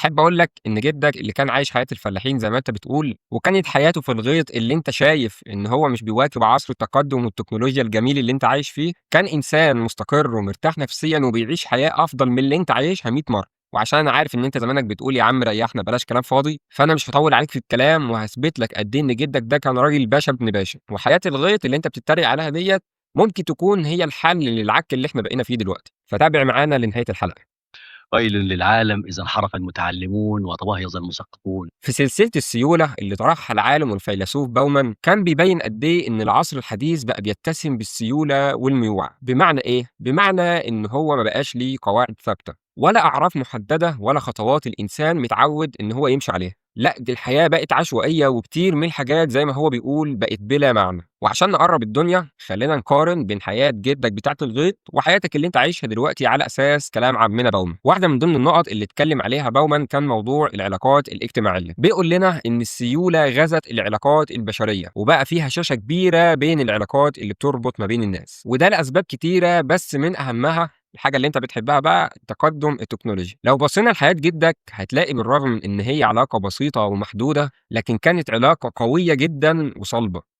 أحب أقول لك إن جدك اللي كان عايش حياة الفلاحين زي ما أنت بتقول، وكانت حياته في الغيط اللي أنت شايف إن هو مش بيواكب عصر التقدم والتكنولوجيا الجميل اللي أنت عايش فيه، كان إنسان مستقر ومرتاح نفسيًا وبيعيش حياة أفضل من اللي أنت عايشها 100 مرة. وعشان أنا عارف إن أنت زمانك بتقول يا عم ريحنا بلاش كلام فاضي، فأنا مش هاطول عليك في الكلام وهاثبت لك قد إيه إن جدك ده كان راجل باشا ابن باشا، وحياة الغيط اللي أنت بتتريق عليها ديّة ممكن تكون هي الحل للعك اللي إحنا بقينا فيه دلوقتي. فتابع معانا لنهاية الحلقة. ويل للعالم إذا انحرف المتعلمون وتوهظ المثقفون. في سلسلة السيولة اللي طرحها العالم والفيلسوف باومان، كان بيبين قد إيه إن العصر الحديث بقى بيتسم بالسيولة والميوعة. بمعنى إيه؟ بمعنى إن هو ما بقاش ليه قواعد ثابتة ولا أعراف محددة ولا خطوات الإنسان متعود إن هو يمشي عليها. لا، دي الحياة بقت عشوائية، وكتير من الحاجات زي ما هو بيقول بقت بلا معنى. وعشان نقرب الدنيا خلينا نقارن بين حياة جدك بتاعة الغيط وحياتك اللي انت عايشها دلوقتي على أساس كلام عمنا باومان. واحدة من ضمن النقط اللي اتكلم عليها باومان كان موضوع العلاقات الاجتماعية. بيقول لنا إن السيولة غزت العلاقات البشرية، وبقى فيها شاشة كبيرة بين العلاقات اللي بتربط ما بين الناس، وده لأسباب كتيرة، بس من أهمها الحاجة اللي انت بتحبها بقى، التقدم التكنولوجي. لو بصينا لحياة جدك هتلاقي بالرغم من ان هي علاقة بسيطة ومحدودة، لكن كانت علاقة قوية جدا وصلبة.